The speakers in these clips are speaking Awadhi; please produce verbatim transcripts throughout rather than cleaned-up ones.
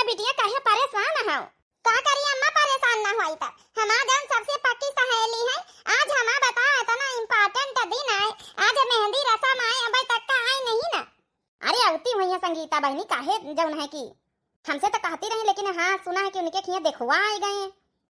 बिटिया काहे परेशान हो? का करी अम्मा, परेशान ना होई त। हमार जौन सबसे पक्की सहेली है, आज हमार बताओ इतना important दिन आए, आज मेहंदी रसम आए, अबे तक का आई नहीं ना। अरे अउती हुई है संगीता बहिनी, काहे जौन है कि हमसे तो कहती रही, लेकिन हाँ सुना है कि उनके खिया देखुआ आए गए।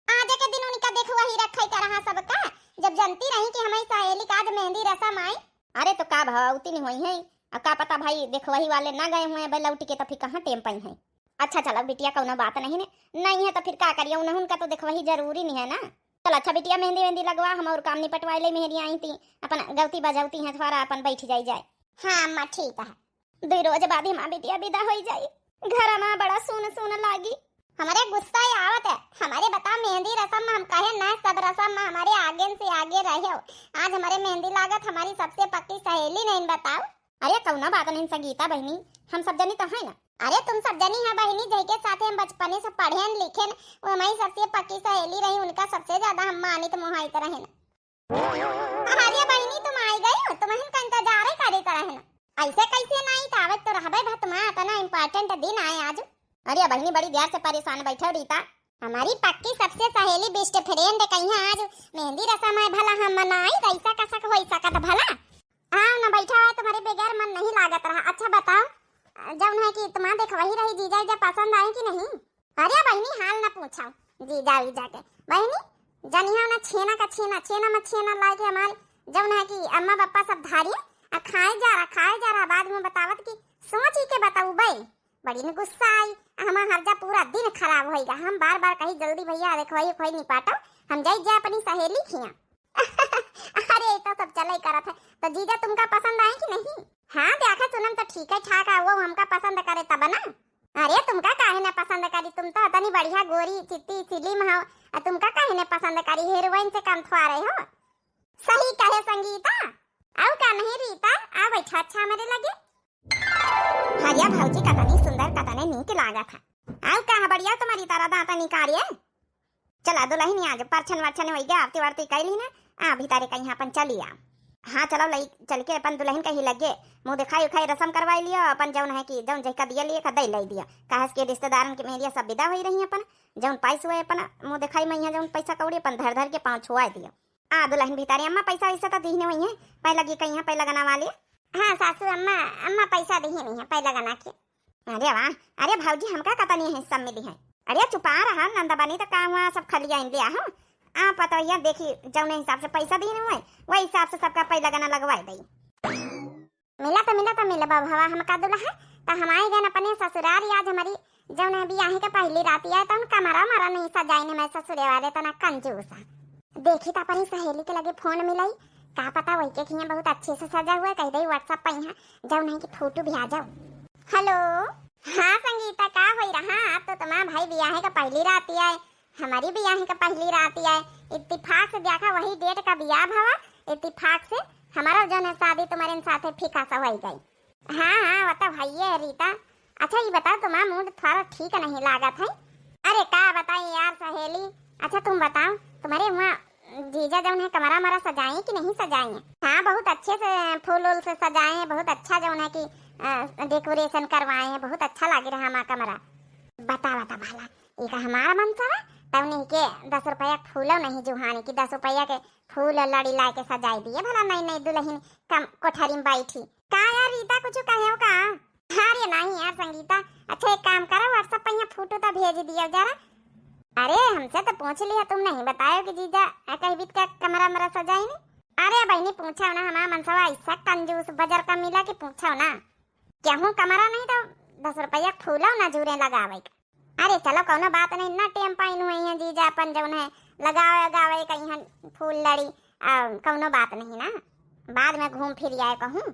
आज के दिन उनका देखुआ ही रखे का रहा सबका, जब जानती रही कि हमारी सहेली का आज मेहंदी रसम आए। अरे तो का भाव अउती नहीं हुई है, अब का पता भाई देखुआ ही वाले ना गए हुए, अब लौट के तो फिर कहाँ टेम पाई है। अच्छा चलो बिटिया, कौनो बात नहीं ने, नहीं है तो फिर का करिए, उन्हें उनका तो देखुआ ही जरूरी नहीं है ना। चल अच्छा बिटिया, मेहंदी वेहंदी लगवा, हम और काम निपटवाए ले, मेहरी आई थी, अपन गौती बजौती हैं थोड़ा, अपन बैठ जाई जाए। हाँ अम्मा ठीक है। दुई रोज बाद ही माँ बिटिया विदा होई जाई, घर मा बड़ा सुन सुन लागी। हमरे गुस्सा ही आवत है, हमरे बता मेहंदी रसम में हम कहे ना, सब रसम में हमारे आगे से आगे रहे हो। आज हमारे मेहंदी लागत हमारी सबसे पक्की सहेली नहीं बताओ। अरे कौनो बात नहीं संगीता बहिनी, हम सब जनी तो है ना। अरे तुम सब जनी है बहिनी, जइके साथे हम बचपने से पढ़ेन लिखेन, वो हमारी सबसे पक्की सहेली रही, उनका सबसे ज्यादा हम मानित मोहाइत रहेन। अरे बहिनी तुम आई गई हो, तुम्हें का इंतजार ही करे रहेन। ऐसे कैसे नहीं तो आवत तो रहबे भा, तुम्हारा इतना important दिन आए आज। अरे बहिनी बड़ी देर से परेशान बैठे हो रीता। हमारी पक्की सबसे सहेली best friend कहीं आज मेहंदी रसम है, भला हम मनाई कैसा कसक होई सकत भला। आओ ना बैठा है, तुम्हारे बगैर मन नहीं लागत रहा। अच्छा बताओ, जौन है कि तुम्हारा देखवही रही जीजा, जीजा पसंद आए कि नहीं? अरे बहिनी हाल ना पूछाओ जीजा वीजा के। बहिनी जनिया ना छेना का छेना, छेना में छेना लाए के हमारे जौन है कि अम्मा पापा सब धारिए आ खाए जा रहा, खाए जा रहा, बाद में बतावत कि सोच ही के बताऊ बे। बड़ी न गुस्सा आई, हमार हर्जा पूरा दिन खराब होइगा। हम बार बार कही जल्दी भैया देखवही खोई निपाटो, हम जाई जा अपनी सहेली खिया। अरे ई तो सब चले करत है, तो जीजा तुमका पसंद आए कि नहीं? हाँ देखा सुनम तो ठीक है ठाक है, वो हमका पसंद करे तब ना। अरे तुमका काहे ना पसंद करी, तुम तो इतनी बढ़िया गोरी चिट्टी slim हो, आ तुमका काहे ना पसंद करी, हीरोइन से कम थोड़े हो। सही कहे संगीता। आउ का नहीं रीता, आ बैठा अच्छा मेरे लगे। हरिया भौजी कतनी सुंदर, कतने नीक लागत है। आउ का है बढ़िया तुम्हारी तरह दांत निकारिए। चला दुलहिन आज परछन वरछन होइगे, आरती वारती कइली ना, आ भीतरे कहीं अपन चली आ। हाँ चलो लई चल के अपन दुलहिन कहीं लगे मुँह दिखाई उखाई रसम करवाई लियो, अपन जौन है कि जौन जहिका दिया लिए का दे लई दिया, काहे से कि रिश्तेदारन के मेरिया सब विदा होई रही अपन, जौन पाइस हुए अपन मुँह दिखाई में यहाँ जौन पैसा कौड़ी अपन धर धर के पाँव छुआई दियो। आ दुलहिन भीतरे अम्मा पैसा वैसा तो दीहने हुई है, पहला गी कहीं पहला गना वाली। हाँ सासू अम्मा, अम्मा पैसा दीहने हुई है पहला गना के। अरे वाह, अरे भौजी हमका कतनी हिस्सा मिली है। अरे चुपा रहा नंद बनी तो काम हुआ सब खलिया इन लिया हो। आ पतोहिया देखी जौने हिसाब से पैसा दीने हुए वही हिसाब से सबका पहला गना लगवाई दई। मिला तो मिला तो मिला बाबा हमका दुल्हा, तो हम आई गए अपने ससुराल। आज हमारी जौन है बियाहे के पहली रात आए तो कमरा मरा नहीं सजाइन, मैं ससुरे वाले तना कंजूस है। देखी तो अपनी सहेली के लगे फोन मिलाई, का पता वही के खिया बहुत अच्छे से सजा हुआ है, कह दे WhatsApp पे यहाँ जौन है कि फोटो भी आ जाओ। हेलो, हाँ संगीता का होई रहा, आज तो तुम्हारा भाई बियाहे का पहली रात आए, हमारी बियाहे का पहली रात आए, इत्तेफाक से देखा वही डेट का बियाह भवा, इत्तेफाक से हमारा जौन है शादी तुम्हारे साथे फीका सा होई गई। हाँ हाँ वो तो भइये है रीता। अच्छा ये बताओ तुम्हारा मूड थोड़ा ठीक नहीं लागत है? अरे का बताई यार सहेली, अच्छा तुम बताओ तुम्हारे वहाँ जीजा जौन है कमरा मरा सजाए कि नहीं सजाए? हाँ बहुत अच्छे से फूल उल से सजाए हैं, बहुत अच्छा जौन है कि डेकोरेशन करवाए हैं, बहुत अच्छा लागे रहा हमारा कमरा। बता बता भला एक हमारा मनसवा तब नहीं के दस रुपया फूलो नहीं जुहाने कि दस रुपया के फूल लड़ी लाए के सजाए दिए भला नई नई दुलहिन कम कोठरी में बैठी। का यार रीता कुछ कहे हो का? अरे नहीं यार संगीता, अच्छा एक काम करो WhatsApp पे यहाँ फोटो तो भेज दियो जरा। अरे हमसे तो पूछ लिया, तुम नहीं बतायो कि जीजा कहीं बीत का कमरा मरा सजाई नहीं। अरे बहनी पूछा ना हमारा मनसवा ऐसा कंजूस बजर का मिला कि पूछो ना। केहू कमरा नहीं तो दस रुपया फूलो ना जूरे लगावे के। अरे चलो कौनो बात नहीं ना, टेम पाइन हुई है जीजा अपन जौन है लगावे गावे कहीं फूल लड़ी, आ, कौनो बात नहीं ना, बाद में घूम फिर आए कहूँ।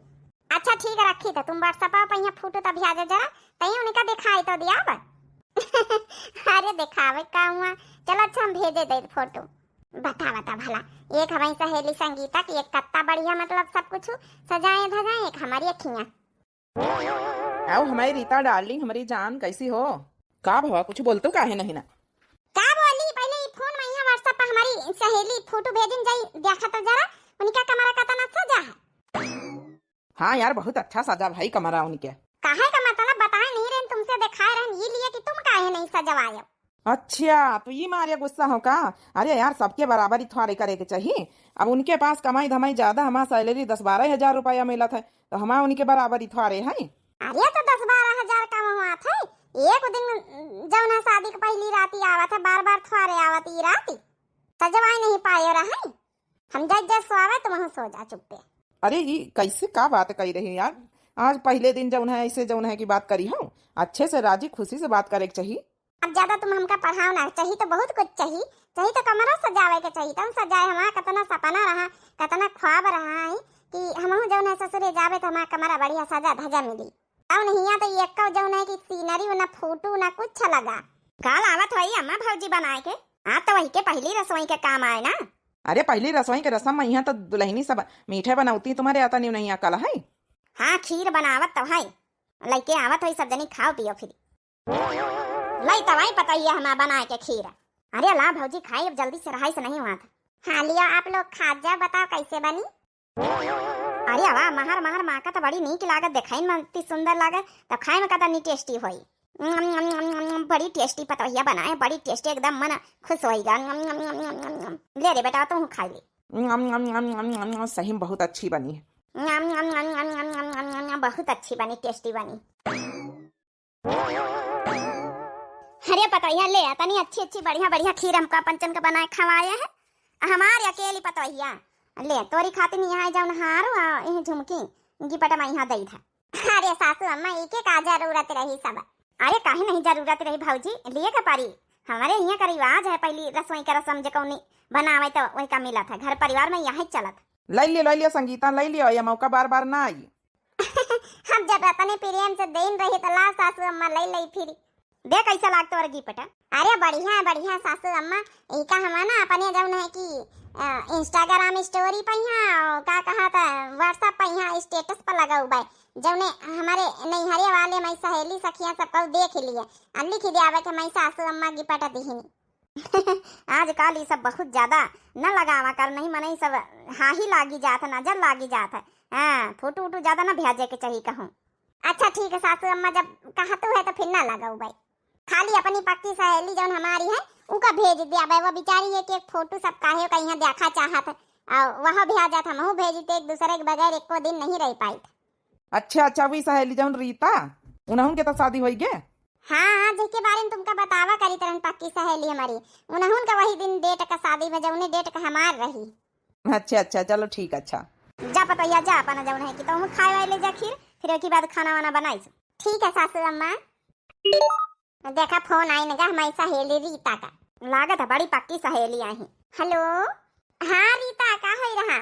अच्छा ठीक है रखी तो तुम WhatsApp पे यहाँ फोटो तभी आ जाओ जरा, तही उनका दिखाई तो दिया अब। अरे दिखावे का हुआ, चलो अच्छा हम भेजे दे फोटो। बता बता भला, एक हमारी सहेली संगीता की एक कत्ता बढ़िया मतलब सब कुछ सजाए धजाए, एक हमारी अखियाँ। आओ हमारी रीता डार्लिंग, हमारी जान, कैसी हो? का भवा, कुछ बोलतो काहे नहीं ना? का बोली, पहले ई फोन में यहाँ WhatsApp पर हमारी सहेली फोटो भेजिन जाई, देखा तो जरा उनका कमरा का तना सजा है। हाँ यार, बहुत अच्छा सजा भाई कमरा उनके। काहे का मतलब बताए नहीं रहे, तुमसे दिखाए रहे ये लिए कि तुम का नहीं सजवायो। अच्छा, तो ई मारे गुस्सा हो का? अरे यार, सबके बराबरी थोड़े करे के चाहिए। अब उनके पास कमाई धमाई ज्यादा, हमार salary दस बारह हजार रुपया मिलत है, तो हमार उनके बराबरी थोड़े है। अरे, तो दस बारह हजार कम हुआ थे, एक दिन जौन है शादी के पहली राती आवत है, बार बार थोड़े आवत ई राती। सजवाई नहीं पायो रहे। हम जज जज सोवे, तुम सो जा चुप्पे। अरे, ई कैसे का बात कही रही यार? आज पहले दिन जौन है, ऐसे जौन है कि बात करी हो, अच्छे से राजी खुशी से बात करे के चाहिए। अब ज्यादा तुम हमका पढ़ाओ ना, चाहिए तो बहुत कुछ चाहिए, चाहिए तो कमरा सजावे के चाहिए, तब सजाए। हमारा कितना सपना रहा, कितना ख्वाब रहा है कि हमहू जौन है ससुरे जावे तो हमारा कमरा बढ़िया सजा धजा मिली। तब नहीं तो ये एक्को जौन है कि scenery ना फोटो ना कुछ लगा। काल आवत होई अम्मा भौजी बनाए के, आ तो वही के पहली रसोई के काम आए ना। अरे पहली रसोई के रसम में यहाँ तो दुल्हनी सब मीठे बनौती, तुम्हारे आता नहीं, नहीं अकल है। हाँ, खीर बनावत तो है, लइके आवत होई, सब जनी खाओ पियो फिर। लई तवाई पतैया हमार बनाए के खीर। अरे ला भौजी खाई, अब जल्दी से रहाई से नहीं हुआ था। हाँ लियो, आप लोग खा जाओ, बताओ कैसे बनी। अरे वाह, महर महर माँ का तो बड़ी नीक लागत, देखाई में अति सुंदर लागत, तो खाए में कतनी tasty होई। बड़ी tasty पतोहिया बनाए, बड़ी tasty, एकदम मन खुश होई गा। ले रे बेटा, तू खाई ले। सही में बहुत अच्छी बनी है। बहुत अच्छी बनी, tasty बनी। अरे पतोहिया, ले तनी अच्छी अच्छी बढ़िया बढ़िया खीर हमका पंचन का बनाए खवाए है। हमारे अकेली पतोहिया, ले तोरी खातिर यहाँ जौन हारो आ, यही झुमकी, gift में यहाँ दई था। अरे सासू अम्मा, इके का जरूरत रही सब? अरे काहे नहीं जरूरत रही भौजी, लिए के परी। हमारे यहाँ का रिवाज है, पहली रसोई का रसम जे कौनी बनावे तो वही का मिला था, घर परिवार में यही चलत। ले लियो, ले लियो संगीता, ले लियो, ये मौका बार बार ना आई। हम जब अपने प्रेम से देन रही तो ला सासू अम्मा ले ले फिर। दे कैसा लागतो और gift? अरे बढ़िया है, बढ़िया सासू अम्मा। इका हम ना अपने जौन है कि, अ, Instagram story पे यहाँ, और का कहा था, WhatsApp पे यहाँ status पर लगा हुआ है। जौने हमारे नैहरे वाले मई सहेली सखियाँ सब को देख लिए, आ लिख दिया कि मई सासू अम्मा gift दिहिनी। आजकल ई सब बहुत ज्यादा न लगावा कर, नहीं मनई सब हाही लागी जात है, नजर लागी जात है। हाँ, फोटो उटो ज्यादा न भेजे के चाहिए कहूँ। अच्छा ठीक है सासू अम्मा, जब कहतू है तो फिर ना लगाऊ भाई। खाली अपनी पक्की सहेली जौन हमारी है, उका भेज दिया भाई, वो बेचारी एक एक फोटो सब काहे का यहाँ देखा चाहत है, और वह भेजत, हमहू भेजी तो एक दूसरे के बगैर एको दिन नहीं रह पाई। अच्छा, अच्छा, वही सहेली जौन रीता, उन्हन के तो शादी होई गे? हाँ, हाँ, जेके बारे में तुमका बतावा करी तरन पक्की सहेली हमारी, उन्हन का वही दिन date का शादी में जौने date का हमार रही। अच्छा, अच्छा, चलो ठीक, अच्छा। जा पतोहिया, जा अपना जौन है कि तुम खाए वाए ले जा खीर, फिर एक ही बाद खाना वाना बनाई। ठीक है सासू अम्मा। देखा, फोन आई नगा हमारी सहेली रीता का। लागत है बड़ी पक्की सहेली आई। हेलो, हाँ रीता, का होई रहा?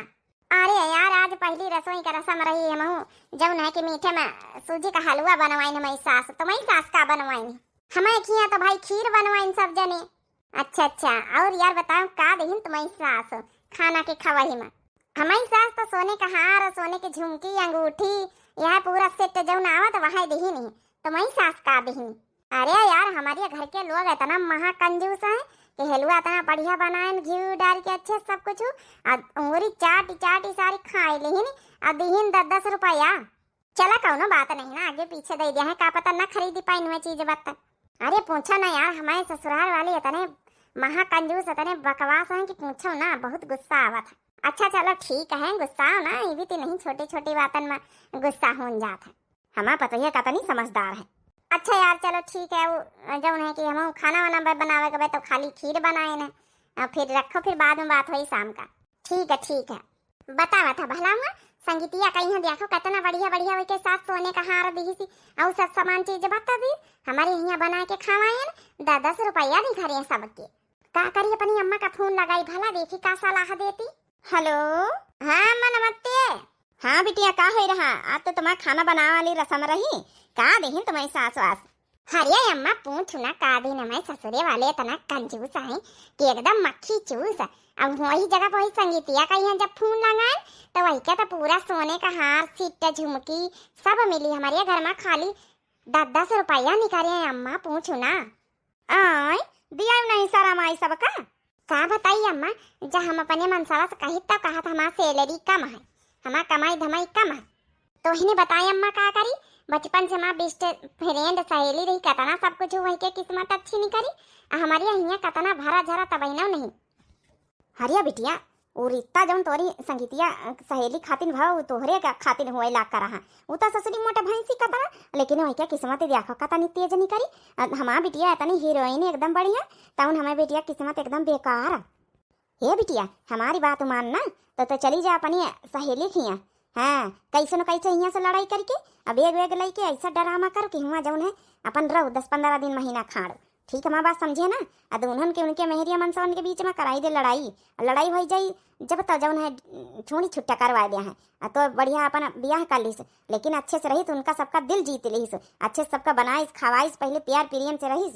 अरे यार, आज पहली रसोई का रसम रही, हमहू जौन है कि मीठे में सूजी का हलवा बनवाइन हमारी सास। तुम्हारी सास का बनवाइन? हमारे खिया तो भाई खीर बनवाइन सब जने। अच्छा अच्छा, और यार बताओ, का देहिन तुम्हारी सास खाना के खवाही में? हमारी सास तो सोने का हार, सोने की झुमकी, अंगूठी, यह पूरा set जौन आवत वह देहिन ही। तुम्हारी सास का देहिन? अरे यार, हमारे घर के लोग इतना महा कंजूस हैं कि हलवा इतना बढ़िया बनाएन, घी डाल के अच्छे सब कुछ, आ उंगली चाटी चाटी सारी खाए लेहिन, आ दिहिन दस दस रुपया। चला, कौनो बात नहीं ना, आगे पीछे दे दिया है, का पता ना खरीदी पाइन वह चीज बत्ता। अरे पूछो ना यार, हमारे ससुराल वाले इतने महा कंजूस, इतने बकवास हैं कि पूछो ना, बहुत गुस्सा आवत है। अच्छा चलो ठीक है, गुस्सा ना, ये भी तो नहीं, छोटी छोटी बातन में गुस्सा होन जात है। हमार पतोहिया कतनी समझदार है। अच्छा यार, चलो ठीक है, वो जौन है कि हम खाना वाना ब-, बनावे के बा, तो खाली खीर बनाए न, और फिर रखो, फिर बाद में बात होई शाम का। ठीक है, ठीक है। बतावा था भला हुआ, संगीतिया का यहाँ देखो, कितना बढ़िया बढ़िया वही के साथ सोने का हार दी सी, और सब सामान चीज बता दी, हमारे यहाँ बना के खवाए न, दस दस रुपया भी घरे सबके। का करी, अपनी अम्मा का फोन लगाई, भला देखी का सलाह देती। हेलो, हाँ अम्मा नमस्ते। हाँ बिटिया, का होई रहा? आज तो तुम्हार खाना बनावे वाली रसम रही, का देहिन तुम्हारी सास वास? अरे अम्मा, पूछू ना, का दिन हमारे ससुरे वाले इतना कंजूस हैं कि एकदम मक्खी चूस। अब वही जगह पर वही संगीतिया का यहाँ जब फोन लगाए, तो वही का तो पूरा सोने का हार, सीट, झुमकी सब मिली हमारे घर में, खाली दस दस रुपया निकाले हैं अम्मा, पूछू ना। आय, दिया नहीं शरम आई सबका। का बताई अम्मा, जब हम अपने मनसवा से कही तो कहत हमार salary कम है, हमार कमाई धमाई कम है। तो इन्हें बताए अम्मा का करी, बचपन से हमार best friend सहेली रही, कतना सब कुछ वही के किस्मत अच्छी निकरी। आ हमारी हियाँ कतना भरा झरा तबहिनो नहीं। हरिया बिटिया, उ रीता जौन तोरी संगीतिया, अ, सहेली खातिन भव, उ तोहरे का खातिन हुए लाग कर रहा। उ तो ससुरी मोटा भैंसी कतना, लेकिन वही के किस्मत देखो कतनी तेज निकरी। अ, हमार बिटिया इतनी हीरोइन एकदम बढ़िया, तउन हमार बिटिया किस्मत एकदम बेकार। हे बिटिया, हमारी बात मान ना, तो, तो चली जा अपनी सहेली खिया। हाँ, कैसे न कैसे हियाँ से लड़ाई करके, अब bag वैग लेके ऐसा drama करो कि हुआँ जौन है अपन रहो दस पन्द्रह दिन महीना खाड़ो। ठीक है, हमार बात समझे ना? आ दुन्हन के उनके मेहरिया मनसवन के बीच में कराई दे लड़ाई, लड़ाई होइ जाई जब तो जौन है छूनी छुट्टा करवा दे हैं। आ तो बढ़िया अपन बियाह कर लीस, लेकिन अच्छे से रही तो उनका सबका दिल जीत लीस, अच्छे से सबका बनाइस खवाइस, पहले प्यार प्रेम से रहीस।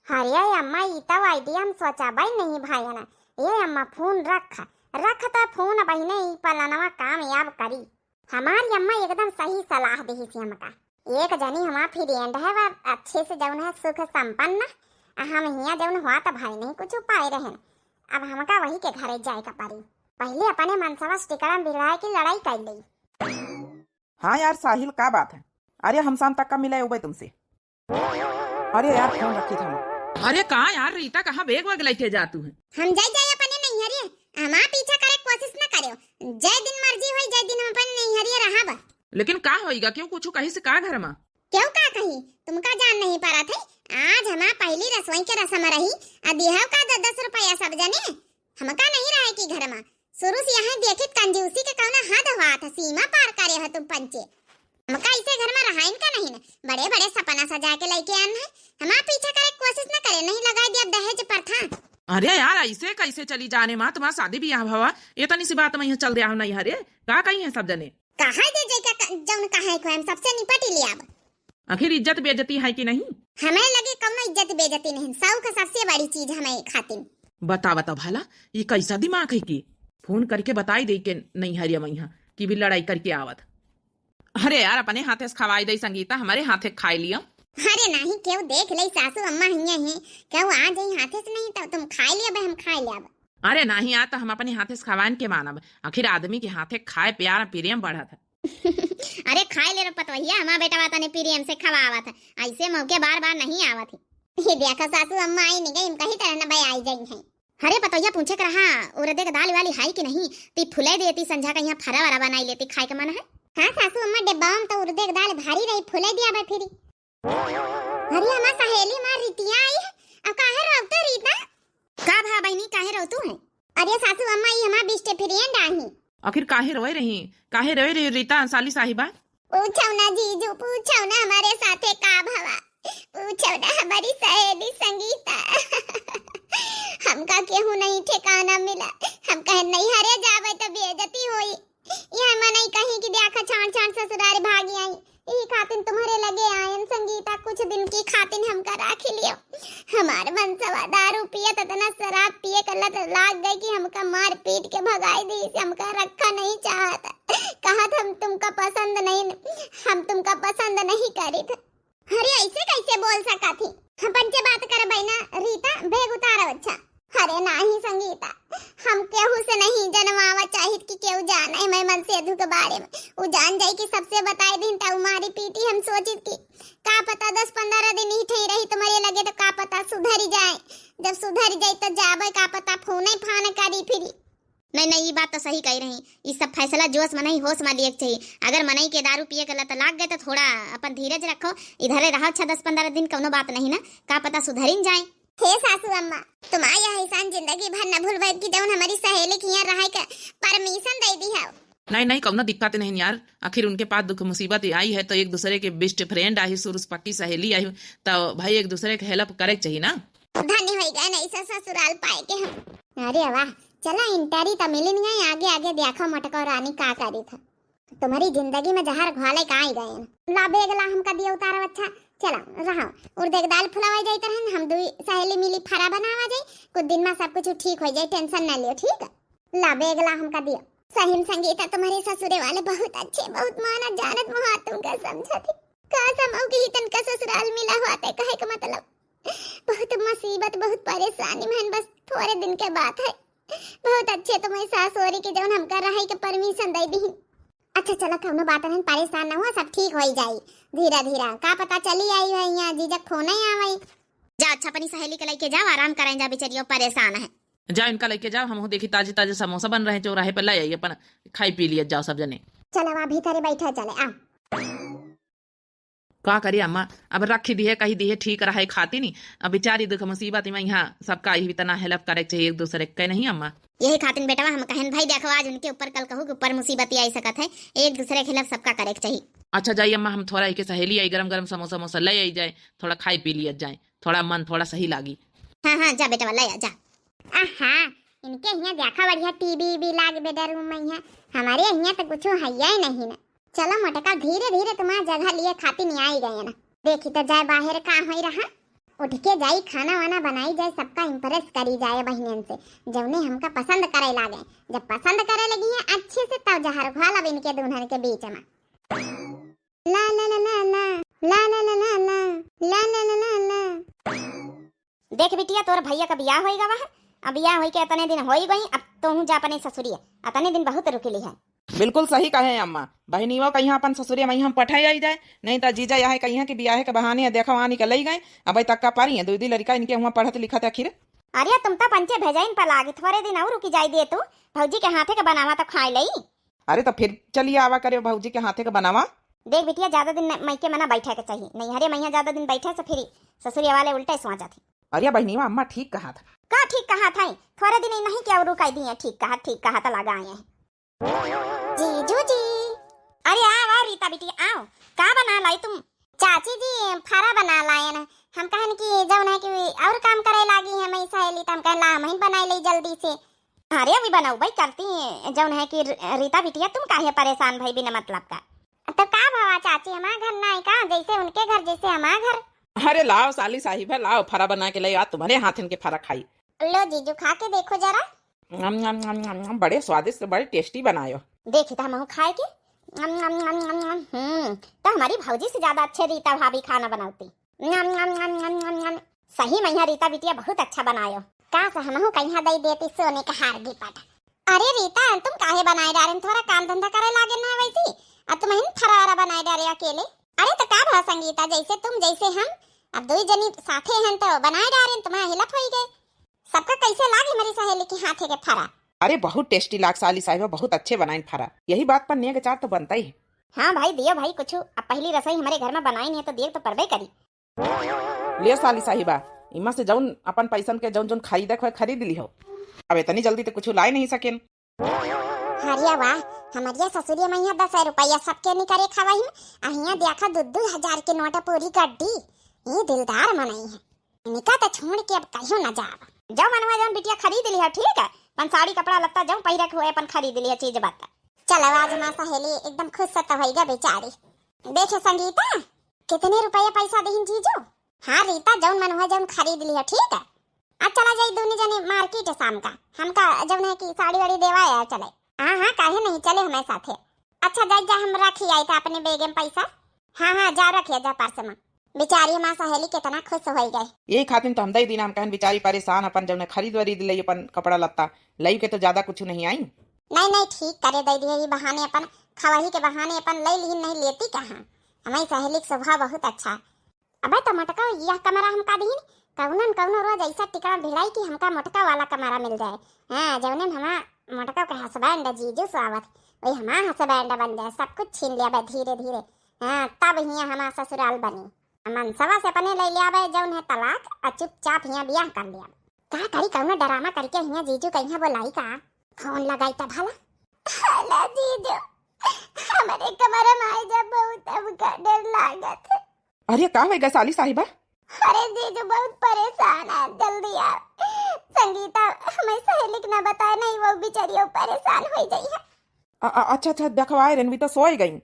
अरे अम्मा, ई तो idea हम सोचा बाई नहीं भाई ना। ए अम्मा, फोन रख, रख तो फोन बहिने, ई पलनवा कामयाब करी। हमारी अम्मा एकदम सही सलाह दिहिस हमका। एक जनी हमार friend है, वह अच्छे से जौन है सुख संपन्न, आ हम हियाँ जौन हुआ तो भाई नहीं कुछ उपाय रहन। अब हमका वही के घरे जाए का पड़ी। पहले अपने मनसवा से टिकड़म भिड़ाए की लड़ाई कर ली। हाँ यार साहिल, का बात है? अरे हम शाम तक का मिले उबे तुमसे। अरे यार, फोन रखी था। अरे का यार रीता, कहाँ bag वैग लेके जातू है? हम जाई जाई अपने नैहरिया, हमार पीछा करे कोशिश न करियो। जय दिन मर्जी होई, जय दिन हम अपने नैहरिया रहब। लेकिन का होइगा, क्यों कुछ कही से का घर मा? क्यों का कही, तुमका जान नहीं पड़त है? आज हमार पहली रसोई के रसम रही, आ दिहव का दस दस रुपया सब जने। हमका नहीं रहे कि घर मा, शुरू से यहाँ देखित कंजूसी के कौना हद हुआ था, सीमा पार करे हो तुम पंचे। हमका इसे घर मा रहाइन का नहीं न, बड़े बड़े सपना सजा के लेके आन है। हमार पीछा करे कोशिश न करे, नहीं लगाई दिया दहेज प्रथा। अरे यार, ऐसे कैसे चली जाने मा, तुम्हार शादी बियाह भवा, ये तनी सी बात मा यहाँ चल दिया हो नहीं हरे, का कही है सब जने? कहा दे जे का क-, जौन कहे को हम सबसे निपट लियाब। आखिर इज्जत बेइज्जती है कि नहीं? हमें लगे कौनो इज्जत बेइज्जती नहीं, सौख सबसे बड़ी चीज हमें खातिन। बता, बता भला, ये कैसा दिमाग है कि फोन करके बताई दे के नैहरिया मैया कि भी लड़ाई करके आवत। अरे यार, अपने हाथे से खवाई दे संगीता, हमारे हाथे खाई लियो। अरे नहीं, क्यों देख ले सासू अम्मा हियाँ ही, क्यों आ जाई हाथे से नहीं तो तुम खाई लिया बे, हम खाई लिया बे। अरे नहीं, आ तो हम अपने हाथे से खवान के मानब, आखिर आदमी के हाथे खाए प्यार प्रेम बढ़त है। अरे खाए ले रे पतोहिया, हमार बेटवा तने प्रेम से खवावत है, ऐसे मौके बार बार नहीं आवत है। ये देखा सासू अम्मा आई नहीं गई, इनका ही तरह न भाई आई जाई है। अरे पतोहिया पूछे के रहा, उरदे के दाल वाली हाई कि नहीं, ती फुले देती संझा का यहाँ फरा वरा बनाई लेती, खाए के मन है। हाँ सासू अम्मा, डिब्बा में तो उरदे के दाल भारी रही, फुले दिया बे फिरी। अरे हमार सहेली मार रितिया आई है, अब काहे रोवते रीता? का भा बहिनी, काहे रोतू है? अरे सासू अम्मा, ई हमार best friend आही। आखिर काहे रोए रही, काहे रोए रही रीता साली साहिबा? पूछो ना जीजू, पूछो ना हमारे साथे का भवा, पूछो ना हमारी सहेली संगीता। हमका केहू नहीं ठिकाना मिला, हम कहे नैहरे जावे तो बेइज्जती होई। यह मनई कहीं कि देखा छान छान ससुरारी भागी आई, यही खातिन तुम्हारे लगे आयन संगीता, कुछ दिन की खातिन हमका राखी लियो। हमार मनसवा दारू पियत इतना शराब पिए के लत लाग गई कि हमका मार पीट के भगाई दी, से हमका रखा नहीं चाहत। कहत हम तुमका पसंद नहीं, हम तुमका पसंद नहीं करित। अरे ऐसे कैसे बोल सकत ही? हम पंचे बात करबै ना, रीता bag उतारो अच्छा। अरे नाही संगीता, हम केहू से नहीं जनवावा चाहित कि केहू जाने मैं मनसेधु के बारे में। उ जान जाई कि सबसे बताई दिन त उ मारी पीटी। हम सोचित कि का पता दस पन्द्रह दिन ही ठही रही तुम्हारे लगे तो का पता सुधरी जाए। जब सुधरी जाई तो जाबे, का पता फोने फान करी फिरी। नहीं, नहीं, ई बात तो सही कही रही। ई सब फैसला जोश मा नहीं, होश मा लिएक चाहिए। अगर मनई के दारू पिए के लत लाग गए तो थोड़ा अपन धीरज रखो, इधरे रहो छह दस पन्द्रह दिन, कौनो बात नहीं ना, का पता सुधरिन जाए। हे सासू अम्मा, तुम आई है ऐसान जिंदगी भर न भूलबे कि जौन हमारी सहेली के यहाँ रहे के permission दे दी है। नहीं, नहीं, कौनो दिक्कत नहीं यार, आखिर उनके पास दुख मुसीबत आई है तो एक दूसरे के best friend आई, सुरुस पक्की सहेली आई, तो भाई एक दूसरे के help करे के चाहिए ना। धन्य होई गए नहीं से ससुराल पाए के हम। अरे वाह, चला इंटरी त मिलिन गए, आगे आगे देखो मोटको रानी का करी था। तुम्हारी जिंदगी में जहर घोले का आई गए। ला बेगला हमका दियो उतारो अच्छा। चला रहा, उर्दे के दाल फुलावा जाइत रहन, हम दुई सहेली मिली फरा बनावा जाई, कुछ दिन में सब कुछ ठीक हो जाए, tension ना लियो, ठीक? ला बेगला हमका दियो। सही में संगीता तुम्हारे ससुरे वाले बहुत अच्छे, बहुत मानत जानत मुहा तुमका समझत ही। का समझो कि तनका ससुराल मिला हुआ ते कहे का मतलब बहुत मुसीबत, बहुत परेशानी में हन, बस थोड़े दिन के बात है। बहुत अच्छे तुम्हारी सास हो रही कि जौन हमका रहे के permission दे दी। अच्छा चला, कौनो बात नहीं, परेशान न हुआ, सब ठीक होई जाई धीरे धीरे। का पता चली आई है यहाँ, जीजा फोन ही आवई। जा अच्छा, अपनी सहेली के लेके जाओ, आराम करें जा, बेचारियों परेशान है। जा इनका लेके जाओ, हम देखी ताजे ताजे समोसा बन रहे चौराहे पे, ले आई अपन, खाई पी लिया जाओ सब जने। चलो वहाँ भीतरे बैठा चले, आओ। का करी अम्मा, अब रखी दिहे, कही दिहे ठीक रहे खाती नी। अब बेचारी दुख मुसीबत में यहाँ सबका यही इतना हेल्प करे के चाहिए एक दूसरे के, नहीं अम्मा? यही खातिन बेटवा हम कहन भाई देखो, आज उनके ऊपर कल कहू के ऊपर मुसीबत आई सकत है, एक दूसरे के हेल्प सबका करे के चाहिए। अच्छा जाई अम्मा, हम थोड़ा एक सहेली आई गरम गरम समोसा वमोसा ले आई जाए, थोड़ा खाई पी लिया जाए, थोड़ा मन थोड़ा सही लागी। हाँ हाँ जा बेटवा ले आ जा। आहा, इनके हियाँ देखा बढ़िया टीवी भी लाग बेडरूम में हियाँ, हमारे हियाँ तो कुछ है ही नहीं ना। चलो मोटका, धीरे धीरे तुम्हार जगह लिए खातिर नहीं आई गए ना। देखी तो जाए बाहर का होई रहा, उठ के जाई खाना वाना बनाई जाए, सबका इम्प्रेस करी जाए बहनियन से, जौने हमका पसंद करे लागे। जब पसंद करे लगी हैं अच्छे से तब जहर घोल अब इनके दुल्हन के बीच में। ला ला ला ला ला, ला ला ला ला ला, ला ला ला ला ला। देख बिटिया, तोर भैया का बियाह होई गवा है। अब बियाह होई के इतने दिन होई गई, अब तोहू जा अपने ससुरिया, इतने दिन बहुत रुकली है। बिल्कुल सही कहे अम्मा, बहिनियों कहिया अपन ससुरिया में हम पठाई आई जाए, नहीं तो जीजा यहाँ कहिया कि बियाहे के बहाने देखो आनी के लई गए। अब तक का पारी है, दो दी लड़का इनके हुआ पढ़त लिखत आखिर। अरे तुम तो पंचे भेजाइन पर लागी, थोड़े दिन और रुकी जाई दे तू, भौजी के हाथे के बनावा तो खाए लई। अरे तो फिर चलिए आवा करे भौजी के हाथे के बनावा। देख बिटिया, ज्यादा दिन न-, मइके में ना बैठे के चाहिए, नैहरे में यहाँ ज्यादा दिन बैठे से फिर ससुरिया वाले उल्टे सोच जाती। अरे बहिनिया, अम्मा ठीक कहा था। का ठीक कहा था? थोड़े दिन ही नहीं क्या रुकाई दिए, ठीक कहा, ठीक कहा तो लगा आए हैं। जीजू जी। अरे आओ, आओ रीता बिटिया, आओ। का बना लाई तुम? चाची जी, फरा बना लायन। हम कहन कि जौन है कि और काम करे लागी है मैं सहेली, त हम कहन ला हम ही बनाई लई जल्दी से। अरे अभी बनाऊ भाई करती, जौन है कि र-, रीता बिटिया तुम काहे परेशान भई बिना मतलब का? तो का भवा चाची, हमार घर ना है का? जैसे उनके घर जैसे हमार घर। अरे लाओ साली साहिबा, लाओ फरा बना के ले आ, तुम्हारे हाथन के फरा खाई। लो जीजू, खा के देखो जरा। नम, नम, नम, नम, नम, बड़े स्वादिष्ट, बड़े टेस्टी बनायो। देखी तो हमहू खाए के। नम, नम, नम, नम, नम। हम्म, तो हमारी भौजी से ज्यादा अच्छे रीता भाभी खाना बनावती। नम, नम, नम, नम, नम, नम। सही में यहाँ रीता बिटिया बहुत अच्छा बनायो। काश हमहू कहिया दई देती सोने का हार गिफ्ट। अरे रीता, तुम काहे बनाए डारेन? थोड़ा काम धंधा करे लागे ना वैसी, अब तुम हिन फरारा बनाए डारे अकेले। अरे तो का भा संगीता, जैसे तुम जैसे हम, अब दो जनी साथे हन तो बनाए डारेन, तुम्हारा हिलप होई गए। सबका कैसे लागे हमारी सहेली के हाथे के फरा? अरे बहुत टेस्टी लाग साली साहिबा, बहुत अच्छे बनाइन फरा। यही बात पर नेग चार तो बनता ही है। हाँ भाई, दियो भाई कुछ। अब पहली रसोई हमारे घर में बनाई नहीं है तो दियो तो परबे करी। लियो साली साहिबा, इमा से जौन अपन पैसन के जौन जौन खरीदे के होए खरीद लिहो। अब इतनी जल्दी तो कुछ लाई नहीं सकेन। अरे वाह, हमरिया ससुरिया में यहाँ दस रुपया सबके निकरे खवाई में, आ हियाँ देखा दू दू हजार के नोट पूरी गड्डी। ये दिलदार मनई है। इनका तो छोड़ के अब कहियो न जाब। जौ मनवा जौन बिटिया खरीद लिहा, ठीक है? अपन साड़ी कपड़ा लत्ता जौ पहिरे के होए अपन खरीद लिहा चीज बात। चलो आज हमार सहेली एकदम खुश से तो होइगा बेचारी। देखे संगीता, कितने रुपया पैसा देहिन जीजू? हाँ रीता, जौन मनवा जौन खरीद लिहा, ठीक है? आज चला जाई दोनों जने मार्केट शाम का, हमका जौन है कि साड़ी वाड़ी देवा है चले। हाँ हाँ, काहे नहीं, चले हमारे साथे। अच्छा जाई जा, हम रखी आई था अपने बैग में पैसा। हाँ हाँ, जा रखिया जा पर्स में। बेचारी हमार सहेली कितना खुश होई गए। यही खातिर तो हम दई दीना, हम कहन बेचारी परेशान, अपन जौन खरीद वरीद ले, अपन कपड़ा लत्ता लई के तो ज्यादा कुछ नहीं आई। नहीं नहीं, ठीक करे, दई दिए, ये बहाने अपन खवाही के बहाने अपन लई लीन, नहीं लेती कहाँ। हमारी सहेली के स्वभाव बहुत अच्छा। अबे तो मोटका, यह कमरा हमका दीन, कौनो न कौनो रोज ऐसा टिकड़ा भिड़ाई कि हमका मोटका वाला कमरा मिल जाए। हाँ, जौने में हमार मोटका के हस्बैंड जीजू सो आवत, वही हमार हस्बैंड बन जाए, सब कुछ छीन लिया बे धीरे धीरे। हाँ, तब हियाँ हमार ससुराल बनी। मनसवा से अपने ले लिया बे जौन है तलाक, और चुपचाप हियाँ बियाह कर लिया। का करी, कौनो ड्रामा करके हियाँ जीजू कहिया बोलाई का? फोन लगाई त भला। हेलो जीजू, हमारे कमरा में आई जा, बहुत हमका डर लागत है। अरे का होइगा साली साहिबा? अरे जीजू बहुत परेशान है, जल्दी आ। संगीता हमारी सहेली के ना बताए नहीं, वो बेचारी परेशान हो गई है। अ-, अ-, अच्छा अच्छा, देखवाए रेनवी तो सोई गई।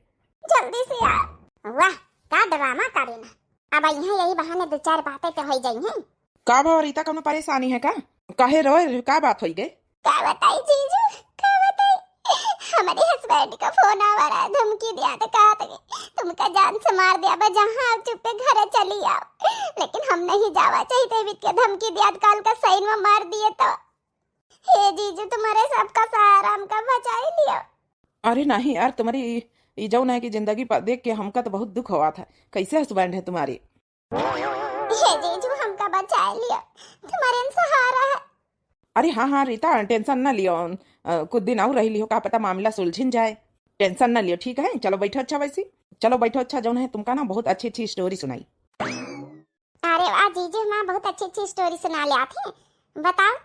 जल्दी से आ। वाह, का ड्रामा करे ना। अब यहाँ यही बहाने दो चार बातें तो हो जाई हैं। का भवा रीता, कौनो परेशानी है का? काहे रोए रे, का बात होई गई? का बताई जीजू, का बताई? हमारे हस्बैंड का फोन आवा रहा, धमकी दिया तो कहा था कि तुमका जान से मार दिया बे, जहाँ आओ चुप्पे घर चली आओ। लेकिन हम नहीं जावा चाहिए, बीत के धमकी दिया तो काल का साइन में मार दिए तो। हे जीजू, तुम्हारे सबका सहारा हमका बचाई लियो। अरे नहीं यार, तुम्हारी ई, ई जौन है कि जिंदगी पर देख के हमका तो बहुत दुख होवा था। कैसे husband है तुम्हारे? हे जीजू, हमका बचा लिया, तुम्हारे सहारा है। अरे हाँ हाँ रीता, tension ना लियो, अ, कुछ दिन और रह लियो, का पता मामला सुलझिन जाए। Tension ना लियो, ठीक है? चलो बैठो अच्छा, वैसे चलो बैठो अच्छा, जौन है तुमका ना बहुत अच्छी अच्छी story सुनाई। अरे वाह जीजू, हमार बहुत अच्छी अच्छी story सुना ले आत हैं, बताओ।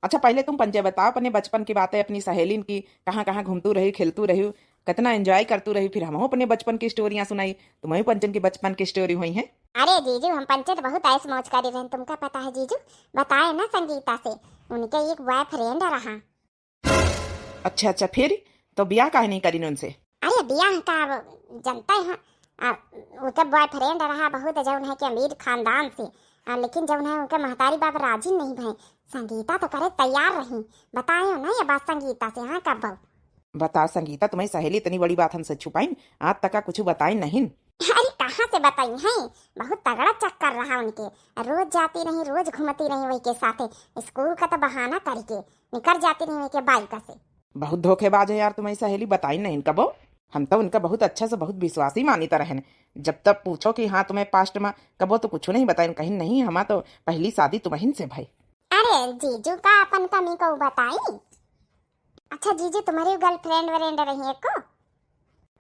अच्छा, पहले तुम पंचे बताओ अपने बचपन की बातें, अपनी सहेलिन की, कहाँ कहाँ घूमतू रही, खेलतू रही, कितना enjoy करतू रही, फिर हमहू अपने बचपन की स्टोरियाँ सुनाई, तुम्हें पंचन की बचपन की story हुई है। अरे जीजू, हम पंचे तो बहुत ऐश मौज करी रहन, तुमका पता है जीजू, बताए ना संगीता से, उनके एक boyfriend रहा। अच्छा अच्छा, फिर तो ब्याह काहे नहीं करीन उनसे? अरे ब्याह का अब जनता है, आ, उनके boyfriend रहा बहुत जौन है कि अमीर खानदान से, आ, लेकिन जौन है उनके महतारी बाप राजी नहीं भए। संगीता तो करे तैयार रही, बतायो ना ये बात संगीता से। हाँ कब? बता संगीता, तुम्हारी सहेली इतनी बड़ी बात हमसे छुपाइन, आज तक का कुछ बताइन नहीं? अरे कहाँ से बताई हैं, बहुत तगड़ा चक्कर रहा उनके, रोज जाती रही, रोज घूमती रही वही के साथे, स्कूल का तो बहाना करके निकर जाती रही वही के bike से। बहुत धोखेबाज है यार तुम्हारी सहेली, बताइन नहीं कबो। हम तो उनका बहुत अच्छा से बहुत विश्वासी मानित रहन, जब तब पूछो कि हाँ तुम्हें past में कबो तो कुछ नहीं बताइन, कहीं नहीं हमार तो पहली शादी तुम्हिन से भई। अरे जीजू का अपन कमी को बताई? अच्छा जीजू, तुम्हारी girlfriend व्रेंड रही है को?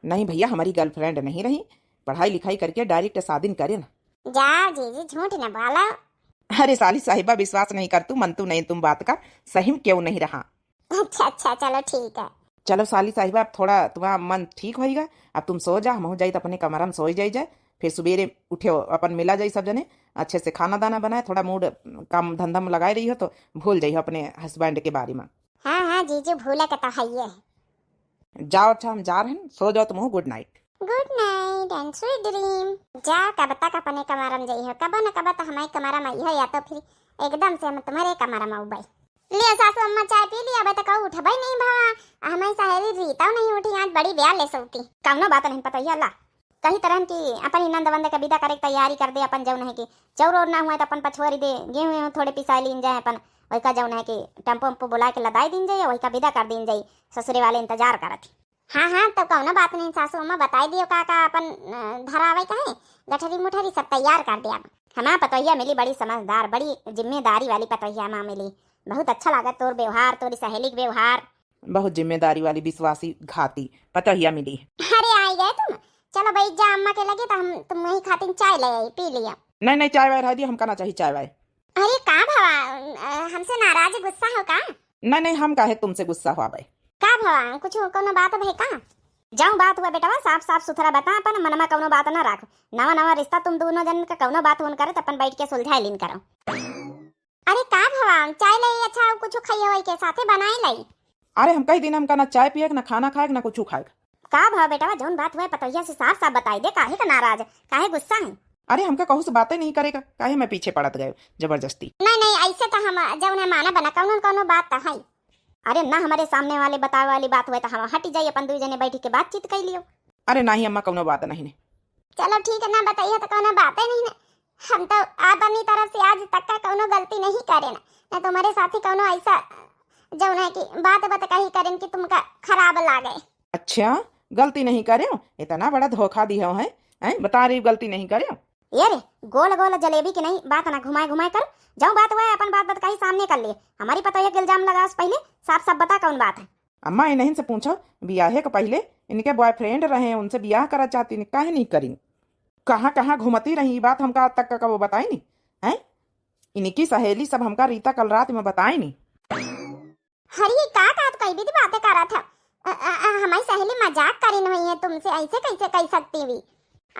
नहीं भैया, हमारी girlfriend नहीं रही, पढ़ाई लिखाई करके direct शादिन करेन। जाओ जीजू, झूठ न बोलो। अरे साली साहिबा, विश्वास नहीं करतू, मनतू नहीं तुम बात का, सही में क्यों नहीं रहा। अच्छा अच्छा, चलो ठीक है। चलो साली साहिबा, अब थोड़ा तुम्हारा मन ठीक होइगा, अब तुम सो जा, हमहू जाइत अपने कमरा में सोई जाई जाए, फिर सुबेरे उठे अपन मिला जाई सब जने, अच्छे से खाना दाना बनाए, थोड़ा mood काम धंधा में लगाए रही हो तो भूल जाई हो अपने husband के बारे में। हाँ हाँ जीजू, भूले के तो हइये है। जाओ, अच्छा हम जा रहे हैं, सो जाओ तुम, good night। Good night and sweet dream। जा, कब तक अपने कमरा में जाई हो, कब न कब तो हमारे कमरा में आई हो, या तो फिर एकदम से हम तुम्हारे कमरा में उबई। लिया सासू अम्मा, चाय पी लिया, अबे तक उठबे नहीं भवा। आ हमारी सहेली रीता नहीं उठी, आज बड़ी बेहाल है सोती। कौनो बात नहीं पता ही अल्लाह। कही तरहन कि अपनी नंद वंद के विदा करे के तैयारी कर दे, अपन जौन है कि चौर और ना हुए तो अपन पछोरी दे, गेहूं वेहूं थोड़े पिसाई लीन जाए, अपन वही का जौन है कि टेम्पो उम्पो बुला के लदाई दीन जाए, वही का विदा कर दीन जाए, ससुरे वाले इंतजार करत ही। हाँ हाँ, तो कौनो बात नहीं सासू अम्मा, बताई दियो का का अपन, अ, धरावे का है, गठरी मुठरी सब तैयार कर दिया। हमार पतोहिया मिली बड़ी समझदार, बड़ी जिम्मेदारी वाली पतोहिया माँ मिली। बहुत अच्छा लागत तोर व्यवहार, तोरी सहेली के व्यवहार। बहुत जिम्मेदारी वाली विश्वासी घाती पतोहिया मिली। अरे आई गए तुम, चलो बैठ जा अम्मा के लगे, तो हम तुम वही खातिर चाय ले आई, पी लिया। नहीं नहीं, चाय वाय रह दिया, हमका ना चाहिए चाय वाय। अरे का भवा, अ, हमसे नाराज गुस्सा हो का? नहीं नहीं, हम काहे तुमसे गुस्सा हुआ बे? का भवा, कुछ कौनो बात भई का? जौन बात हुआ बेटवा, साफ साफ सुथरा बता, अपन मन में कौनो बात ना राख। नवा नवा रिश्ता तुम दोनों जन का कौनो बात होन करे तो अपन बैठ के सुलझाई लीन करो। अरे का भवा, चाय ले अच्छा, और कुछ खाइए वही के साथे बनाए लाई। अरे हम कही दिन हमका ना चाय पिए के, ना खाना खाए के, ना कुछ खाए के। का भवा बेटवा, जौन बात हुआ पतोहिया से साफ साफ बताई दे, काहे का नाराज, काहे गुस्सा है? अरे हमका कहू से बातें नहीं करेगा, काहे मैं पीछे पड़त गए जबरदस्ती? नहीं नहीं, ऐसे तो हम जौन है माना बना, कौनो न कौनो बात तो है। अरे ना, हमारे सामने वाले बतावे वाली बात हुए तो हम हट जाई, अपन दुई जने बैठ के बातचीत कर लियो। अरे नाही अम्मा, कौनो बात नहीं ने। चलो ठीक है, ना बताइए तो कौनो बात ही नहीं ने। हम तो अपनी तरफ से आज तक का कौनो गलती नहीं करे ना, ना तुम्हारे साथी कौनो ऐसा जौन है कि बात बात कही करें कि तुमका खराब लागे। अच्छा, गलती नहीं करे हो? इतना बड़ा धोखा दिया है, हैं? बता रही गलती नहीं करे हो। ये रे, गोल गोल जलेबी की नहीं, बात ना घुमाए घुमाए कर। जौन बात हुआ है अपन बात बात कही सामने कर लिए। हमारी पतोहिया के इल्जाम लगाओ पहले, साफ साफ बता कौन बात है। अम्मा इन्हीं से पूछो, बियाहे के पहले इनके boyfriend रहे, उनसे बियाह करा चाहती, काहे नहीं करी? कहाँ कहाँ घूमती रही, ये बात हमका आज तक का कबो बताई नहीं, हैं? इनकी सहेली सब हमका रीता कल रात में बताई नहीं। अरे का का तो कई भी बातें करा था। अ, अ, अ, हमारी सहेली मजाक करी नहीं है तुमसे, ऐसे कैसे कह सकती हुई?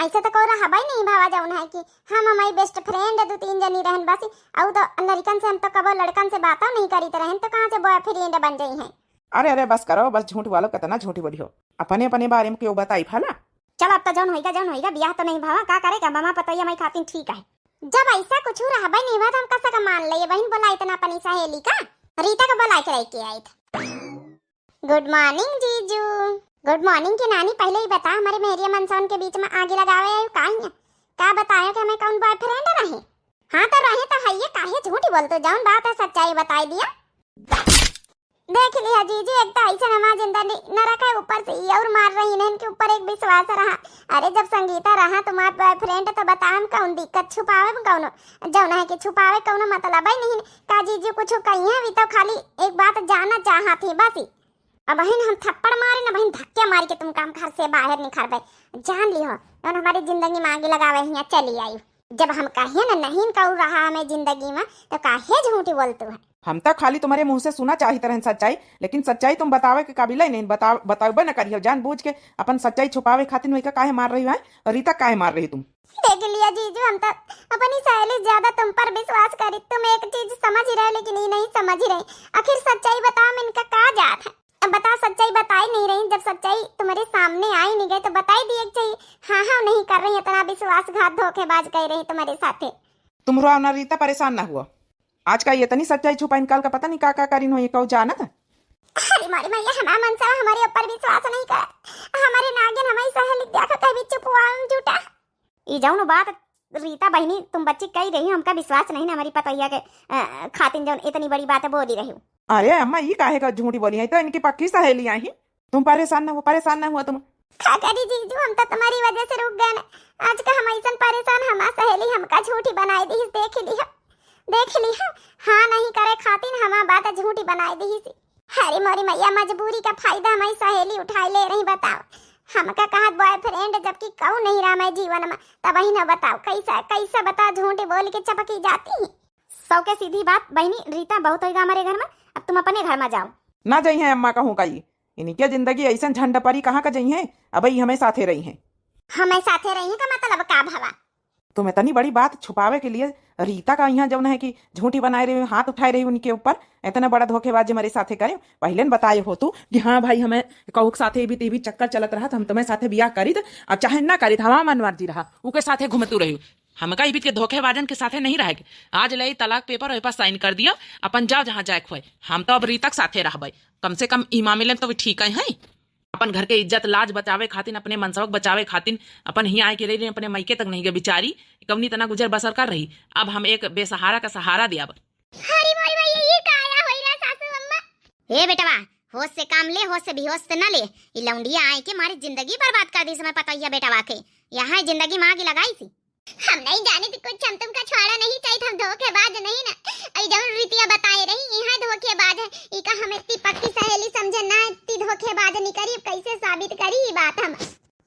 ऐसे तो कोई रहबा ही नहीं भावा जौन है कि हम हमारी best friend दो तीन जनी रहन बस, और तो लड़कन से हम तो कबो लड़कन से बातों नहीं करीत रहन, तो कहाँ से boyfriend बन गई हैं? अरे अरे बस करो, बस झूठ बोलो, कितना झूठी बोली हो। अपने अपने बारे में क्यों बताई भला? चल अब तो जौन होइगा जौन होइगा, बियाह तो नहीं भावा, का करे का, मामा पतोहिया माई खातिन ठीक है। जब ऐसा कुछ रहबे नहीं हुआ तो हम कसा का मान ले, बहन बोला इतना अपनी सहेली का, रीता का बोला के लेके आई था। Good morning जीजू। Good morning की नानी, पहले ही बता, हमारे मेहरिया मनसौन के बीच में आगे लगावे आयु का ही है? का बतायो कि हमें कौन boyfriend रहे? हाँ तो रहे तो है, ये काहे झूठी बोलते, जौन बात है सच्चाई बताई दिया। देख लिहा जीजी, एक तो ऐसा हमार जिंदगी नरक है, ऊपर से ये और मार रही है, इनके ऊपर एक विश्वास रहा। अरे जब संगीता रहा तुम्हार बॉयफ्रेंड तो बतावम कौन दिक्कत, छुपावे में कौनो, जौन है कि छुपावे कौनो मतलब ही नहीं। का जीजी कुछ कही है, अभी तो खाली एक बात जानना चाहत ही बस ही। अब बहिन हम थप्पड़ मारे न बहिन, धक्के मार के तुमका हम घर से बाहर निकालबे, जान लिहो। जौन हमारी जिंदगी में आगी लगावे हियाँ चली आई। जब हम कहे न नहीं कऊ रहा हमें जिंदगी में, तो काहे झूठी बोलतू है? हम तो खाली तुम्हारे मुंह से सुना चाहित रहन सच्चाई, लेकिन सच्चाई तुम बतावे के काबिल ही नहीं, बता, बतावे न करियो। जानबूझ के अपन सच्चाई छुपावे खातिर वही का काहे मार रही है, और रीता काहे मार रही तुम? देख लिया जीजू, हम तो अपनी सहेली ज्यादा तुम पर विश्वास करी। तुम एक चीज समझ ही रहे, लेकिन ये नहीं समझ ही रहे। आखिर सच्चाई बताओ, में इनका का जात है? अब बताओ, सच्चाई बताई नहीं रही, जब सच्चाई तुम्हारे सामने आई नहीं गई तो बताई दिए के चाहिए। हाँ, हाँ, नहीं कर रही, इतना विश्वासघात धोखेबाज कर रही तुम्हारे साथे। तुम रो ना रीता, परेशान ना हुआ। आज का ये इतनी सच्चाई छुपा इनकाल का पता नहीं का का करीन हो, ये कहू जानत है? अरे मारी मैया, हमार मनसा हमारे ऊपर विश्वास नहीं कर, हमारे नागिन हमारी सहेली देखा कहीं भी चुप हुआ हम झूठा। ई जौन बात रीता बहिनी तुम बच्ची कही रही हो, हमका विश्वास नहीं ना हमारी पतोहिया के अ, खातिन जौन इतनी बड़ी बात बोली रही हो। अरे अम्मा, ई काहे का झूठी बोली है, तो इनकी पक्की सहेली आई। तुम परेशान ना हो, परेशान ना हुआ तुम। का करी जीजू, हम तो तुम्हारी वजह से रुक गए ना। आज का हम ऐसन परेशान, हमार सहेली हमका झूठी बनाई दी, देख ली है, देख ली है। हाँ नहीं करे खातिन हमार बात झूठी बनाई दी। अरे मोरी मैया, मजबूरी का फायदा हमारी सहेली उठाई ले रही, बताओ। हमका कहत बॉयफ्रेंड, जबकि कहू नहीं रहा मैं जीवन में, तब ही ना बताओ कैसा, कैसा बता झूठ बोल के चपकी जाती है। सौ के सीधी बात बहिनी, रीता बहुत होइगा हमारे घर में, अब तुम अपने घर में जाओ। ना जइहैं अम्मा, कहूँ का ई, इनके जिंदगी ऐसन झंड परी, कहाँ का जइहैं, अबही हमें साथे रहिहैं। हमें साथे रहिहैं का मतलब का भवा? तुम इतनी बड़ी बात छुपावे के लिए रीता का यहाँ जौन है कि झूठी बनाए रही, हाथ उठाए रही उनके ऊपर, इतना बड़ा धोखेबाज हमारे साथे करे। पहले न बताए हो तू कि हाँ भाई, हमें कहू के साथे इबित इबित चक्कर चलत रहा, तो हम तुम्हें साथे बियाह करीत, अब चाहे ना करीत, हमार मन मर्जी रहा, उके साथे घूमतू रही। हमका इबित के धोखेबाजन के साथे नहीं रहे के। आज ले तलाक पेपर ओहि पर साइन कर दिया, अपन जाओ जहाँ जाए खोए। हम तो अब रीता के साथे रहबे, कम से कम ई मामले में तो भी ठीक है। अपन घर के इज्जत लाज बचावे खातिन, अपने मनसवक बचावे खातिन, अपन हियाँ आए के रही, अपने मायके तक नहीं गए बेचारी, कवनी तना गुजर बसर कर रही। अब हम एक बेसहारा का सहारा दिया। अरे मोरी मैया, ये काया होई रहा सासू अम्मा? हे बेटवा, होश से काम ले, होश से बेहोश से न ले। ई लौंडिया आए के मारे जिंदगी बर्बाद कर दी समय पतोहिया बेटवा के। यहाँ जिंदगी में आग लगाई सी। हम नहीं जानी थी कुछ, हम तुमका छोड़ा नहीं चाहिए, हम धोखेबाज नहीं ना। अई जौन रीतिया बताए रही, यहाँ धोखेबाज है। ई का हम इतनी पक्की सहेली समझे ना, इतनी धोखेबाज नहीं करी, अब कैसे साबित करी ई बात हम?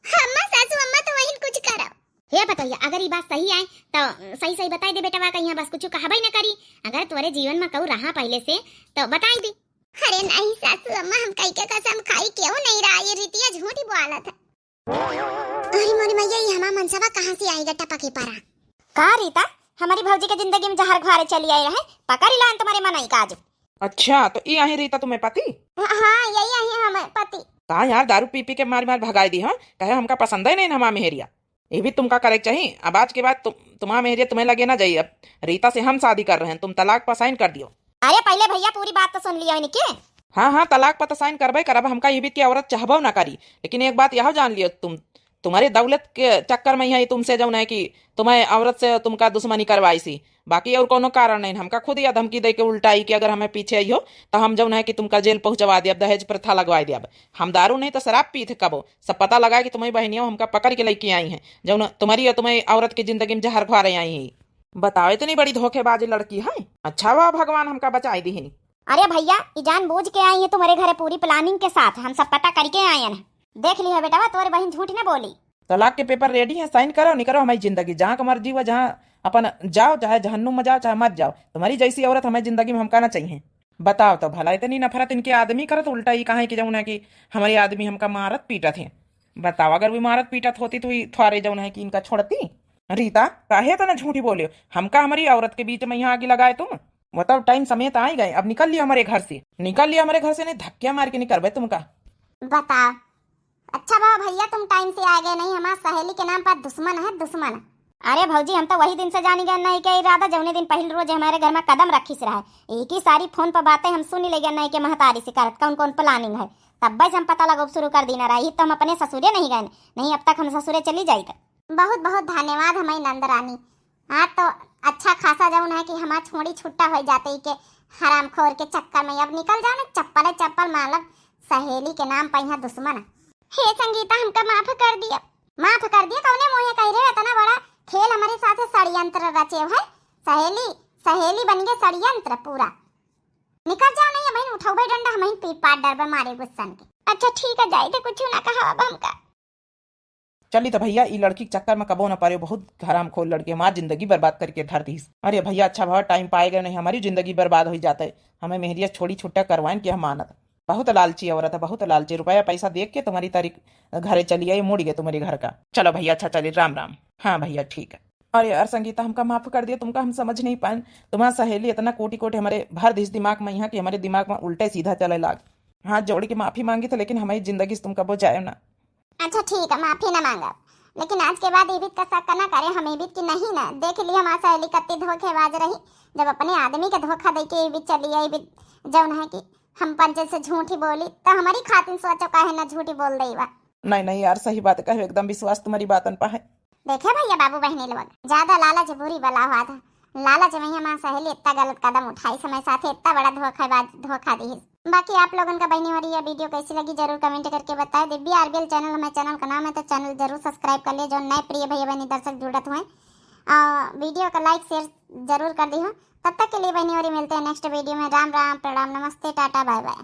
अम्मा, सासू अम्मा, तो वही कुछ करो। हे पतोहिया, अगर ई बात सही आए तो सही सही बताई दे बेटवा, कहीं बस कुछ कहबे न करी। अगर तोरे जीवन में कहू रहा पहले से तो बताई दे। अरे नहीं सासू अम्मा, हम कई के कसम खाई, क्यों नहीं रहा, ये रीतिया झूठी बोलत है। अरे मोरी मैया, ये हमार मनसवा कहाँ से आई गट्टा पके परा? का रीता, हमारी भौजी के जिंदगी में जहर घुआरे चली आई रहे, पकड़ लान तुम्हारे मनई का आज। अच्छा, तो ई आई रीता तुम्हें पति? हाँ, यही आई हमें पति। का यार, दारू पी पी के मार मार भगाई दी, हाँ? कहे हमका पसंद ही नहीं हमार मेहरिया। ये भी तुमका करे के चाहिए। अब आज के बाद तुम, तुम्हार मेहरिया तुम्हें लगे ना जाइए। अब रीता से हम शादी कर रहे हैं, तुम तलाक पर साइन कर दियो। अरे पहले भैया पूरी बात तो सुन लियो इनके। हाँ, हाँ, तलाक पर तो साइन करबे करब, हमका ये भी की औरत चाहबो ना करी। लेकिन एक बात यह जान लियो तुम, तुम्हारे दौलत के चक्कर में यही तुमसे जौन है कि तुम्हें औरत से तुमका दुश्मनी करवाई सी, बाकी और कोनो कारण नहीं। हमका खुद या धमकी दे के उल्टा आई कि अगर हमें पीछे आई हो तो हम जौन है कि तुमका जेल पहुँचवा दिया, दहेज प्रथा लगवा दिया। हम दारू नहीं तो शराब पी थे कबो, सब पता लगा कि तुम्हारी बहनियों हमका पकड़ के लेके आई हैं, जौन तुम्हारी या तुम्हारी औरत की जिंदगी में जहर घुआरे आई हैं। बताओ, इतनी बड़ी धोखेबाज लड़की है। अच्छा हुआ भगवान हमका बचाई दी है। अरे भैया, ई जान बूझ के आई है तुम्हारे घरे पूरी प्लानिंग के साथ, हम सब पता करके आए हैं। देख ली है बेटवा, तोरे बहन झूठ न बोली। तलाक के पेपर रेडी है, साइन करो, निकलो हमारी जिंदगी, जहाँ का मर्जी हुआ, जहाँ अपन जाओ, चाहे जहन्नुम में जाओ, चाहे मत जाओ, तुम्हारी जैसी औरत हमारी जिंदगी में हमका ना चाहिए। बताओ तो भला, इतनी नफरत इनके आदमी करत, उल्टा ये कहा है कि जौन है कि हमारे आदमी हमका मारत पीटत हैं। बताओ, अगर वो मारत पीटत होती तो ये थ्वारे जौन है कि इनका छोड़ती? रीता, काहे इतना झूठी बोले हो? हमका हमारी औरत के बीच में यहाँ आगे लगाए तुम? वो तो टाइम समेत आ ही गए, अब निकल लियो हमारे घर से, निकल लियो हमारे घर से, नहीं धक्के मार के निकलबे तुमका। बताओ। अच्छा बा भैया, तुम टाइम से आ गए, नहीं हमार सहेली के नाम पर दुश्मन है, दुश्मन। अरे भौजी, हम तो वही दिन से जानी गए नहीं के इरादा, जौने दिन पहले रोज हमारे घर में कदम रखी से रहा है। एक ही सारी फोन पर बातें हम सुनी ले गए नहीं के महतारी से करत कौन कौन प्लानिंग है, तब से हम पता लगो शुरू कर दीना रही, तो हम अपने ससुरे नहीं गए, नहीं अब तक हम ससुरे चली जाइत। बहुत बहुत धन्यवाद हमारी नंद रानी। हाँ तो अच्छा खासा जौन है कि हमार छोड़ी छुट्टा होइ जात है इके हरामखोर के चक्कर में। अब निकल जाओ ना, चप्पल है चप्पल, मतलब सहेली के नाम पर यहाँ दुश्मन। हे संगीता, हमका माफ कर दिया। माफ कर दिया? कौने मुँहे कह रहे हो? इतना बड़ा खेल हमारे साथ षड्यंत्र रचे है। सहेली, सहेली बन गए षड्यंत्र पूरा। निकल जाओ, नहीं बहन, उठौबे डंडा, हम ही पीट पाट डरबे मारे गुस्सन के। अच्छा ठीक है, जाई थे, कुछ ना कहा अब हमका। चली तो भैया, ई लड़की के चक्कर में कबो न पड़े, बहुत हरामखोर लड़की, हमार जिंदगी बर्बाद करके धर दीस। अरे भैया, अच्छा भवा टाइम पाए गए, नहीं हमारी जिंदगी बर्बाद हो जाते। हमें मेहरिया छोड़ी छुट्टा करवाइन के हम मानत। बहुत लालची औरत है, बहुत लालची। रुपया पैसा देख के तुम्हारी तारीख घरे चली आई, मुड़ गए तुम्हारे घर का। चलो भैया, अच्छा चली, राम राम। हाँ भैया, ठीक है। अरे यार संगीता, हमका माफ कर दिया, तुमका हम समझ नहीं पाए। तुम्हारा सहेली इतना कोटि कोटि हमारे भर दिस दिमाग में यहाँ कि हमारे दिमाग में उल्टे सीधा चले लाग। हाथ जोड़ के माफी मांगी थे, लेकिन हमारी जिंदगी से तुम कबो जाए ना। अच्छा ठीक है, माफी ना मांगब, लेकिन आज के बाद इबित का शक ना करे हम इबित की नहीं ना। देख लिया हमार सहेली कत्ती धोखेबाज रही, जब अपने आदमी के धोखा दे के इबित चली आई, इबित जौन है कि हम पंचे से झूठी बोली, तो हमारी खातिन सोचो काहे ना झूठी बोल दई बा। नहीं नहीं यार, सही बात कहे, एकदम विश्वास तुम्हारी बातन पर है। देखे भैया बाबू बहनी लोग, ज्यादा लालच बुरी बला हुआ था। लालच में ही हमार सहेली इतना गलत कदम उठाई, समय साथे इतना बड़ा धोखेबाज धोखा दी। बाकी आप लोगन का बहनी हो रही है वीडियो कैसी लगी, जरूर कमेंट करके बताए। दिव्या आरबीएल चैनल हमारे चैनल का नाम है, तो चैनल जरूर सब्सक्राइब कर लिए, जो नए प्रिय भैया बहनी दर्शक जुड़त हुए। और वीडियो का लाइक शेयर जरूर कर दी हो। तब तक के लिए बहनी हो रही, मिलते हैं नेक्स्ट वीडियो में। राम राम, प्रणाम, नमस्ते, टाटा, बाय बाय।